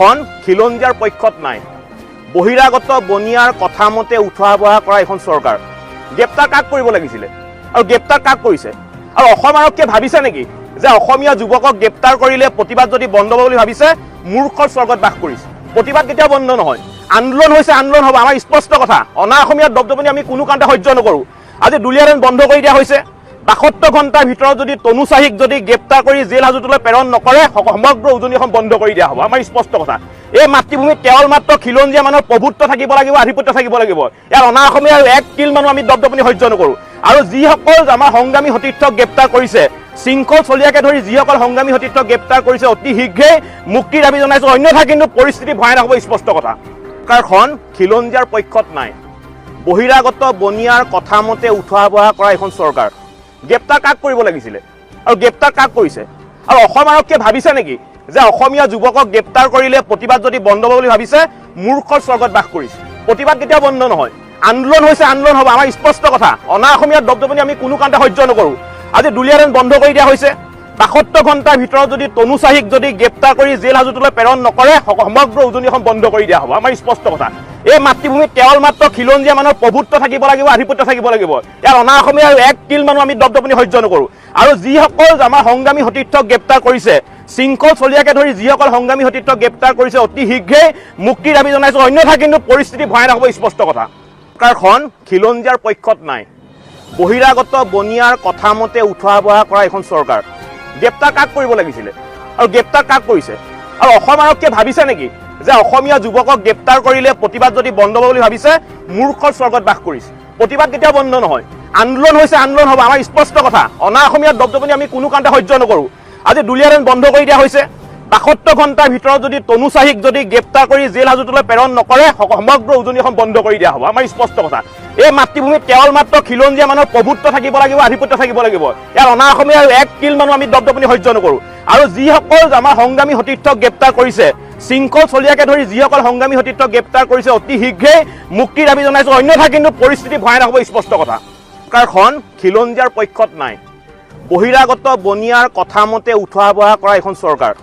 খন খিলঞ্জীয়াৰ পক্ষত নাই। বহিৰাগত বনিয়াৰ কথা মতে উঠা বহা কৰা এখন চৰকাৰ। গ্ৰেপ্তাৰ কাক কৰিব লাগিছিলে আৰু গ্ৰেপ্তাৰ কাক কৰিছে? আৰু অসম আৰক্ষীয়ে ভাবিছে নেকি যে অসমীয়া যুৱকক গ্ৰেপ্তাৰ কৰিলে প্ৰতিবাদ যদি বন্ধ হ'ব বুলি ভাবিছে, মূৰ্খৰ স্বৰ্গত বাস কৰিছে। প্ৰতিবাদ কেতিয়াও বন্ধ নহয়। আন্দোলন হৈছে, আন্দোলন হ'ব। আমাৰ স্পষ্ট কথা, অনা অসমীয়াৰ দপদপনি আমি কোনো কাৰণতে সহ্য নকৰোঁ। আজি দুলীয়াজান বন্ধ কৰি দিয়া হৈছে। 72 ঘণ্টাৰ ভিতৰত যদি তনু চাহীক যদি গ্ৰেপ্তাৰ কৰি জেল হাজোতলৈ প্ৰেৰণ নকৰে, সমগ্ৰ উজনি অসম বন্ধ কৰি দিয়া হ'ব। আমাৰ স্পষ্ট কথা, এই মাতৃভূমিত কেৱল মাত্ৰ খিলঞ্জীয়া মানুহৰ প্ৰভুত্ব থাকিব লাগিব, আধিপত্য থাকিব লাগিব। ইয়াত অনা অসমীয়া আৰু এক তিল মানুহ আমি দপদপনি সহ্য নকৰোঁ। আৰু যিসকল আমাৰ সংগ্ৰামী সতীৰ্থক গ্ৰেপ্তাৰ কৰিছে, শৃংখল চলিয়াকে ধৰি যিসকল সংগ্ৰামী সতীৰ্থক গ্ৰেপ্তাৰ কৰিছে, অতি শীঘ্ৰেই মুক্তিৰ দাবী জনাইছোঁ। অন্যথা কিন্তু পৰিস্থিতি ভয়ানক হ'ব, স্পষ্ট কথা। চৰকাৰখন খিলঞ্জীয়াৰ পক্ষত নাই। বহিৰাগত বনিয়াৰ কথা মতে উঠা বহা কৰা এখন চৰকাৰ। গ্ৰেপ্তাৰ কাক কৰিব লাগিছিলে আৰু গ্ৰেপ্তাৰ কাক কৰিছে? আৰু অসম আৰক্ষীয়ে ভাবিছে নেকি যে অসমীয়া যুৱকক গ্ৰেপ্তাৰ কৰিলে প্ৰতিবাদ যদি বন্ধ হ'ব বুলি ভাবিছে, মূৰ্খৰ স্বৰ্গত বাস কৰিছে। প্ৰতিবাদ কেতিয়াও বন্ধ নহয়। আন্দোলন হৈছে, আন্দোলন হ'ব। আমাৰ স্পষ্ট কথা, অনা অসমীয়াৰ দপদপনি আমি কোনো কাৰণতে সহ্য নকৰোঁ। আজি দুলীয়াজান বন্ধ কৰি দিয়া হৈছে। 72 ঘণ্টাৰ ভিতৰত যদি তনু চাহীক যদি গ্ৰেপ্তাৰ কৰি জেল হাজোতলৈ প্ৰেৰণ নকৰে, সমগ্ৰ উজনি অসম বন্ধ কৰি দিয়া হ'ব। আমাৰ স্পষ্ট কথা, এই মাতৃভূমিত কেৱল মাত্ৰ খিলঞ্জীয়া মানুহৰ প্ৰভুত্ব থাকিব লাগিব, আধিপত্য থাকিব লাগিব। ইয়াত অনা অসমীয়া আৰু এক তিল মানুহ আমি দপদপনি সহ্য নকৰোঁ। আৰু যিসকল আমাৰ সংগ্ৰামী সতীৰ্থক গ্ৰেপ্তাৰ কৰিছে, শৃংখল চলিয়াকে ধৰি যিসকল সংগ্ৰামী সতীৰ্থক গ্ৰেপ্তাৰ কৰিছে, অতি শীঘ্ৰেই মুক্তিৰ দাবী জনাইছোঁ। অন্যথা কিন্তু পৰিস্থিতি ভয়ানক হ'ব, স্পষ্ট কথা। চৰকাৰখন খিলঞ্জীয়াৰ পক্ষত নাই। বহিৰাগত বনিয়াৰ কথা মতে উঠা বহা কৰা এখন চৰকাৰ। গ্ৰেপ্তাৰ কাক কৰিব লাগিছিলে আৰু গ্ৰেপ্তাৰ কাক কৰিছে? আৰু অসম আৰক্ষীয়ে ভাবিছে নেকি যে অসমীয়া যুৱকক গ্ৰেপ্তাৰ কৰিলে প্ৰতিবাদ যদি বন্ধ হ'ব বুলি ভাবিছে, মূৰ্খৰ স্বৰ্গত বাস কৰিছে। প্ৰতিবাদ কেতিয়াও বন্ধ নহয়। আন্দোলন হৈছে, আন্দোলন হ'ব। আমাৰ স্পষ্ট কথা, অনা অসমীয়াৰ দপদপনি আমি কোনো কাৰণতে সহ্য নকৰোঁ। আজি দুলীয়াজান বন্ধ কৰি দিয়া হৈছে। 72 ঘণ্টাৰ ভিতৰত যদি তনু চাহীক যদি গ্ৰেপ্তাৰ কৰি জেল হাজোতলৈ প্ৰেৰণ নকৰে, সমগ্ৰ উজনি অসম বন্ধ কৰি দিয়া হ'ব। আমাৰ স্পষ্ট কথা, এই মাতৃভূমিত কেৱল মাত্ৰ খিলঞ্জীয়া মানুহৰ প্ৰভুত্ব থাকিব লাগিব, আধিপত্য থাকিব লাগিব। ইয়াত অনা অসমীয়া আৰু এক তিল মানুহ আমি দপদপনি সহ্য নকৰোঁ। আৰু যিসকল আমাৰ সংগ্ৰামী সতীৰ্থক গ্ৰেপ্তাৰ কৰিছে, শৃংখল চলিয়াকে ধৰি যিসকল সংগ্ৰামী সতীৰ্থক গ্ৰেপ্তাৰ কৰিছে, অতি শীঘ্ৰেই মুক্তিৰ দাবী জনাইছোঁ। অন্যথা কিন্তু পৰিস্থিতি ভয়ানক হ'ব, স্পষ্ট কথা। চৰকাৰখন খিলঞ্জীয়াৰ পক্ষত নাই। বহিৰাগত বনিয়াৰ কথা মতে উঠা বহা কৰা এখন চৰকাৰ।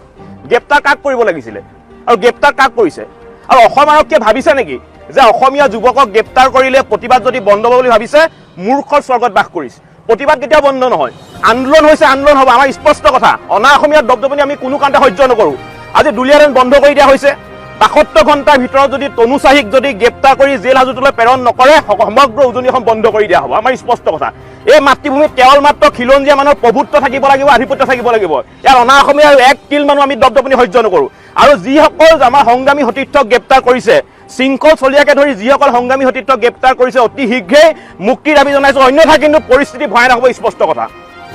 গ্ৰেপ্তাৰ কাক কৰিব লাগিছিলে আৰু গ্ৰেপ্তাৰ কাক কৰিছে? আৰু অসম আৰক্ষীয়ে ভাবিছে নেকি যে অসমীয়া যুৱকক গ্ৰেপ্তাৰ কৰিলে প্ৰতিবাদ যদি বন্ধ হ'ব বুলি ভাবিছে, মূৰ্খৰ স্বৰ্গত বাস কৰিছে। প্ৰতিবাদ কেতিয়াও বন্ধ নহয়। আন্দোলন হৈছে, আন্দোলন হ'ব। আমাৰ স্পষ্ট কথা, অনা অসমীয়াৰ দপদপনি আমি কোনো কাৰণতে সহ্য নকৰোঁ। আজি দুলীয়াজান বন্ধ কৰি দিয়া হৈছে। 72 ঘণ্টাৰ ভিতৰত যদি তনু চাহীক যদি গ্ৰেপ্তাৰ কৰি জেল হাজোতলৈ প্ৰেৰণ নকৰে, সমগ্ৰ উজনি অসম বন্ধ কৰি দিয়া হ'ব। আমাৰ স্পষ্ট কথা, এই মাতৃভূমিত কেৱল মাত্ৰ খিলঞ্জীয়া মানুহৰ প্ৰভুত্ব থাকিব লাগিব, আধিপত্য থাকিব লাগিব। ইয়াত অনা অসমীয়া আৰু এক তিল মানুহ আমি দপদপনি সহ্য নকৰোঁ। আৰু যিসকল আমাৰ সংগ্ৰামী সতীৰ্থক গ্ৰেপ্তাৰ কৰিছে, শৃংখল চলিয়াকে ধৰি যিসকল সংগ্ৰামী সতীৰ্থক গ্ৰেপ্তাৰ কৰিছে, অতি শীঘ্ৰেই মুক্তিৰ দাবী জনাইছোঁ। অন্যথা কিন্তু পৰিস্থিতি ভয়ানক হ'ব, স্পষ্ট কথা।